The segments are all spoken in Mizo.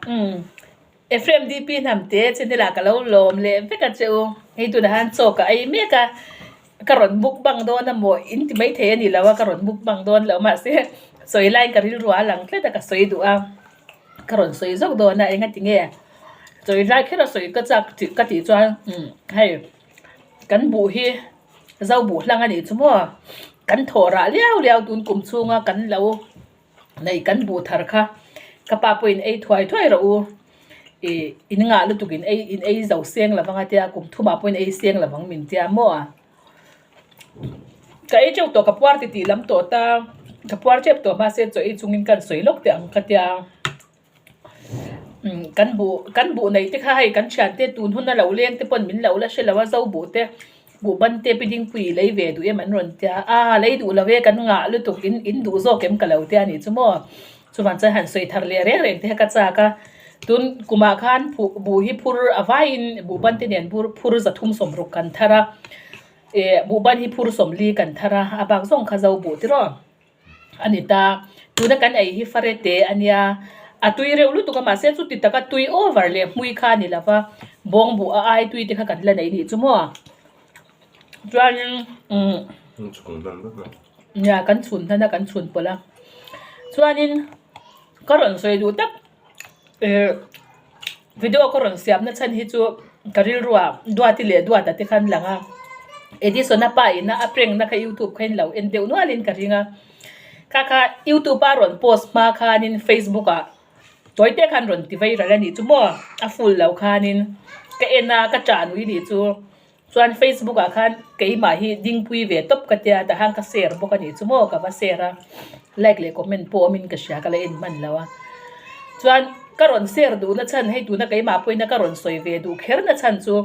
Umm Ephraim DP hnamte channel ah ka lo lawm leh vek a che u. Hei tunah hian chaw ka ei mek a, ka rawn mukbang dawn a maw in ti maithei a ni lo a, ka rawn mukbang dawn lo mahse sawi laiin ka rilru a lang tlat a ka sawi duh a, ka rawn sawi zawk dawn a engati nge sawi lai kher a sawi ka chak tih ka tih chuan umm hei kan buh hi zo buh hlang a nih chu maw kan thawh rah liau liau tun kum chhunga kan lo. Nei kan buh thar kha ka pa pawhin ei thuai thuai rawh u ih in ngah lutuk in ei in ei zo seng lo vang a tia kum thumah pawhin ei seng lo vang min tia maw ka ei teuh tawh ka puar titih lam tawh ta ka puar tep tawh mahse chaw ei chungin ka han sawi lawk teh ang ka tia. Umm kan buh kan buh neih te kha hei kan thian te tun hun a lo leng te pawn min lo la hre lo a zo buh te buh ban te pi dingpui lei ve duh em an rawn tia a lei duh lo e kan ngah lutuk in in duh zawk em ka lo tia a nih chu maw chuvang chuan han sawi thar leh reng reng te kha ka chak a tun kumah khan phuh buh hi phur a vaiin buh ban te nen bur phur zathum sawmruk kan thar a eh buh ban hi phur sawmli kan thar a a bak zawng kha zo buh tiraw. A ni ta, tuna kan ei hi fare te a nia, a tui reuh lutuk a mahse chuti taka tui over leh hmui kha a ni lo va, bawngbu a ai tui te kha kan la nei nih chu maw? Chuanin umm nia kan chhun hnan a kan chhun pawlh a, chuanin ka rawn sawi duh tak eh Video ka rawn siamna chhan hi chu ka rilruah Duati leh Duata te khan lang a, Edison-a pa ina a prank na kha youtube kha in lo en deuh nualin ka ring a, kha kha youtube a rawn post hma khanin facebook ah tawi te khan rawn ti viral a nih chu maw, a full lo khanin ka en a ka chah nui nih chu. Chuan Facebook ah khan keimah hi dingpui ve tawp ka tia tah khan ka share bawk a nih chu maw ka va share a like leh comment pawh awmin ka hria ka la en hman lo a chuan ka rawn share duhna chhan hei tuna keimah pawhin ka rawn sawi ve duh kher na chhan chu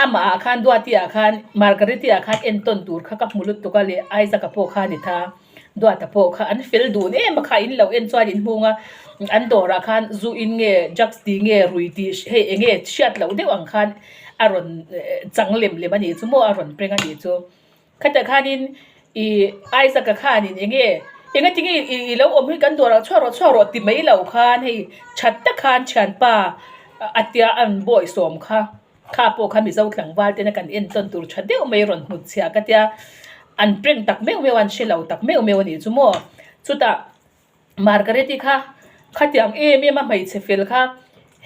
amah ah khan Duati ah khan Margareti ah khan entawn tur kha ka hmu lutuk a leh Isaac a pawh kha a ni tha. Duata pawh kha an fel dun em a kha in lo en chuan in hmung a, an dawrah khan zu in nge drugs tih nge rui tih hei eng nge hriat loh deuh ang khan a rawn chang lem lem a nih chu maw a rawn peng a nih chu. Khatah khanin ih Isaac-a khanin eng nge eng atinge i lo awm hi kan dawrah chhuak rawh chhuak rawh ti mai lo khan hei that tak khan thianpa a tia an bawihsawm kha. Kha pawh kha Mizo tlangval tena kan entawn tur tha deuh mai rawn hmut chhiah ka tia, an prank tak meuh meuh a, an hre lo tak meuh meuh a nih chu maw. Chutah Margaret-i kha khatiang em em a hmeichhe fel kha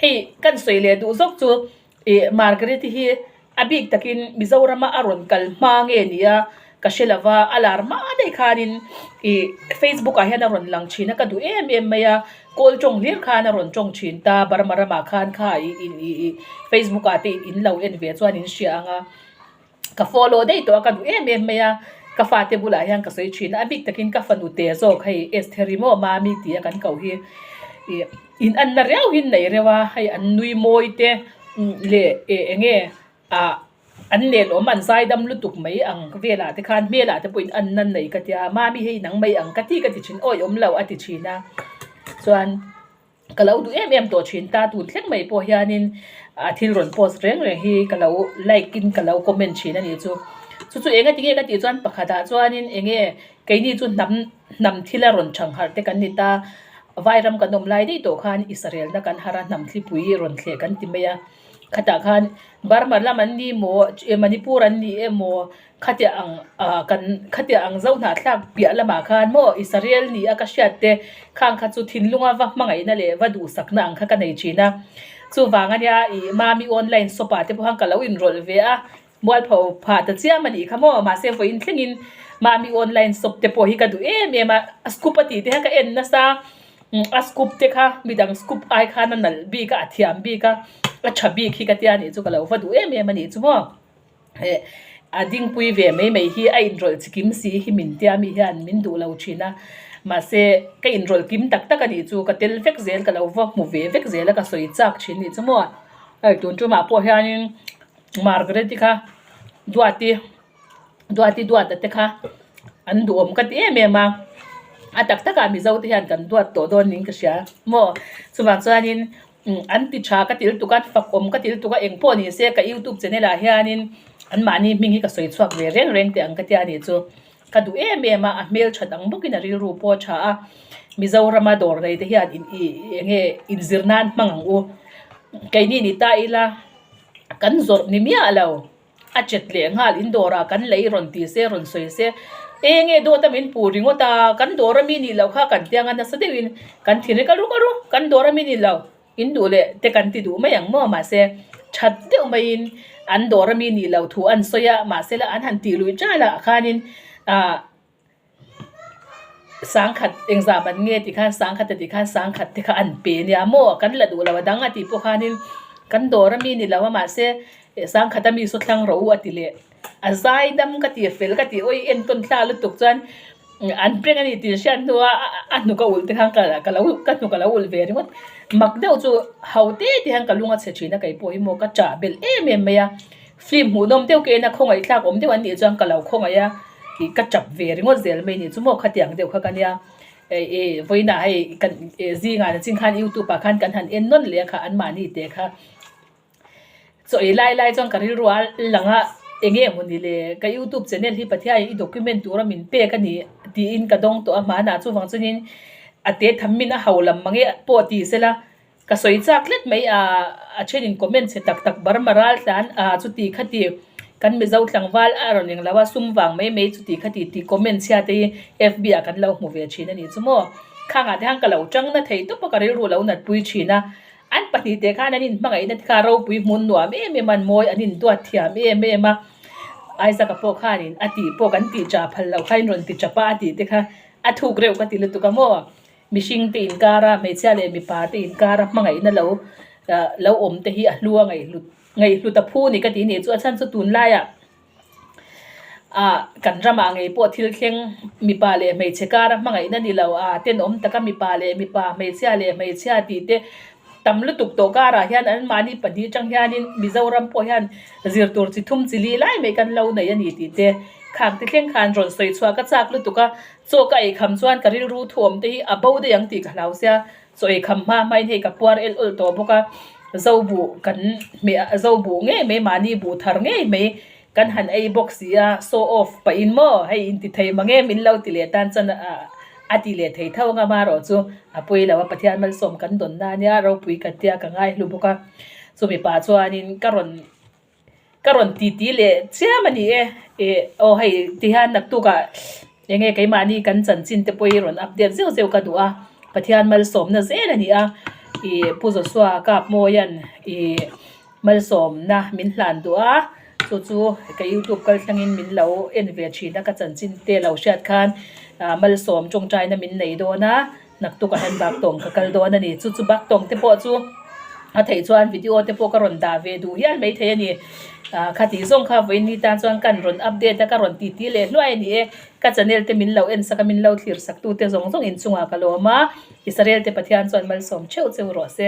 hei kan sawi leh duh zawk chu ih Margaret-i hi a bik takin Mizorama a rawn kal hma nge nia ka hre lo va, a lar hma daih khanin ih Facebook ah hian a rawn lang thin a, ka duh em em mai a. Kawl tawng hlir khan a rawn tawng thin ta, Burma ramah khan kha ih ih ih ih Facebook ah te in lo en ve chuan in hria ang a, ka follow daih tawh a ka duh em em mai a, ka fate bulah hian ka sawi thin a, a bik takin ka fanu te zawk hei Estheri maw Mami tia kan koh hi ih in anna riau hi an nei reuh a, hei an nui mawi te leh eh eng nge ah. An lelawm an zaidam lutuk mai ang velah te khan hmelah te pawhin an nan nei ka tia mami hei nang mai ang ka ti ka ti thin awi awm lo a ti thin a chuan ka lo duh em em tawh thin ta tun thleng mai pawh hianin a thil rawn post reng reng hi ka lo like in ka lo comment thin a nih chu chu chu eng atinge ka tih chuan pakhatah chuanin eng nge keini chu hnam hnam thila rawn thangharh te kan ni ta vairam kan awm lai daih tawh khan Israel na kan harh a hnam thlipui rawn thleh kan ti mai a. Khatah khan Burma lam an ni maw Manipur an ni emaw khatia ang ah kan khatia ang zo hnahthlak piah lamah khan maw Israel ni a ka hriat te khang kha chu thinlunga va hmangaihna leh va duhsakna ang kha ka nei thin a chuvang ania ih mami online shop ah te pawh khan ka lo inrawlh ve a mualpho phah ta chiam a nih kha maw mahse vawiin thlengin mami online shop te pawh hi ka duh em em a a scoop a tih te kha ka en nasa a scoop te kha midang scoop ai khan a nalh bik a a thiam bik a a tha bik hi ka tia nih chu ka lo va duh em em a nih chu maw eh a dingpui ve mai mai hi a inrawlh chi kim si hi min tia mi hian min duh lo thin a mahse ka inrawlh kim tak tak a nih chu ka tel vek zel ka lo va hmu ve vek zel a ka sawi chak thin a nih chu maw hei tun tumah pawh hianin. Margaret-i kha Duati Duati Duata te kha an duhawm ka ti em em a, a tak takah Mizo te hian kan duat tawh dawn niin ka hria maw chuvang chuanin an ti tha ka ti lutuk a fakawm ka ti lutuk a engpawh ni se ka youtube channel ah hianin anmahni hming hi ka sawi chhuak ve reng reng teh ang ka tia nih chu. Ka duh em em a, a hmel that ang bawkin a rilru pawh a tha a. Mizorama dawr nei te hian in ih eng nge inzir nan hmang ang u. Keini ni ta ila kan zawrh ni miah lo a chet leh nghal in dawrah kan lei rawn ti se rawn sawi se eng nge dawt a min pu ringawt a kan dawr ami nih loh kha kan tiang a nasa deuhin kan thin ri ka ru ka ru kan dawr ami ni lo. In duh leh te kan ti duh mai ang maw? Mahse, that deuh maiin an dawr ami nih loh thu an sawi a, mahse la an han tih luih ṭal ah khanin ah sangkhat engzah man nge tih khan sangkhat a tih khan sangkhat te kha an pe nia maw? Kan la duh lo a dang a tih pawh khanin kan dawr ami ni lo a mahse sangkhat ami saw thlang rawh u a ti leh. A zai dam ka ti fel ka ti awi entawn thla lutuk chuan an peng a ni tih hriat hnua a hnuk a ulh te khan ka ka lo ka hnuk a lo ulh ve ringawt mak deuh chu ho te te hian ka lung a chhe thin a kei pawh hi maw ka chah belh em em mai a film hmuhnawm deuh ka en a khawngaih thlak awm deuh an nih chuan ka lo khawngaih a ih ka tap ve ringawt zel mai ni chu maw khatiang deuh kha ka nia ih vawiinah hei kan zingah na chin khan youtube ah khan kan han en nawn leh a kha anmahni te kha. Chaw ei lai lai chuan ka rilru a lang a, eng nge maw ni le, ka youtube channel hi Pathian i document tura min pek a ni tiin ka dawng tawh a, hmanah chuvang chuanin a te tham min a ho lam mange pawh ti sela ka sawi chak tlat mai a, a thenin comment chhe tak tak Burma ral tlan a chuti khati kan Mizo tlangval a rawn eng lo a sum vang mai mai chuti khati tih comment chhia te hi FB ah kan lo hmu ve thin a nih chu maw, khangah te khan ka lo tang na thei tawp a ka rilru lo natpui thin a. An pahnihte khan an inhmangaihna te kha ropui hmun nuam em em a, an mawi an induat thiam em em a. Isaac-a pawh khanin a tih pawh kan tih chah phal loh kha in rawn ti chap a a tih te kha a thuk reuh ka ti lutuk a maw. Mihring te inkara hmeichhia leh mipa te inkara hmangaihna lo lo awm te hi a hlu a ngaihhlut ngaihhlut a phu ni ka ti nih chu a chhan chu tunlaiah Ah kan ramah ngei pawh thil thleng mipa leh hmeichhe kara hmangaihna ni lo a tenawm taka mipa leh mipa hmeichhia leh hmeichhia tih te tam lutuk tawh karah hian anmahni pahnih atang hianin Mizoram pawh hian zir tur chi thum chi li lai mai kan lo nei a ni tih te khang te thleng khan rawn sawi chhuah ka chak lutuk a chaw ka ei kham chuan ka rilru thuawm te hi a bo daih ang tih ka hlau sia chaw ei kham hma hmain hei ka puar el awlh tawh bawk a zo buh kan hmeh a zo buh ngei mai mahni buh thar ngei mai kan han ei bawk si a show off pahin maw hei inti thei mang em in lo ti leh tan chuan a ti leh thei tho anga marawh chu a pawi lo a Pathian malsawm kan dawn na ania ropui ka tia ka ngai hlu bawk a chumi pah chuanin ka rawn Ka rawn titi leh chiam a ni e, ih aw hei tihian naktukah eng nge keimahni kan chanchin te pawh hi rawn update zeuh zeuh ka duh a, Pathian malsawmna zel a ni a, ih Pu Joshua Kapmawia'n ih malsawmna min hlan duh a, chu chu ka youtube kal thlangin min lo en ve thin a ka chanchin te lo hriat khan ah malsawm tawngtaina min nei dawn a. Naktuk ah hian baktawng ka kal dawn a ni. Chu chu baktawng te pawh chu a theih chuan video te pawh ka rawn dah ve duh hial mai thei a ni. Ah khatih zawng kha vawiin ni tan chuan kan rawn update a, ka rawn titi leh hluai a ni e. Ka channel te min lo en sak a, min lo thlir sak tu te zawng zawng inchungah ka lawm a. Israel te Pathian chuan malsawm theuh cheu rawh se.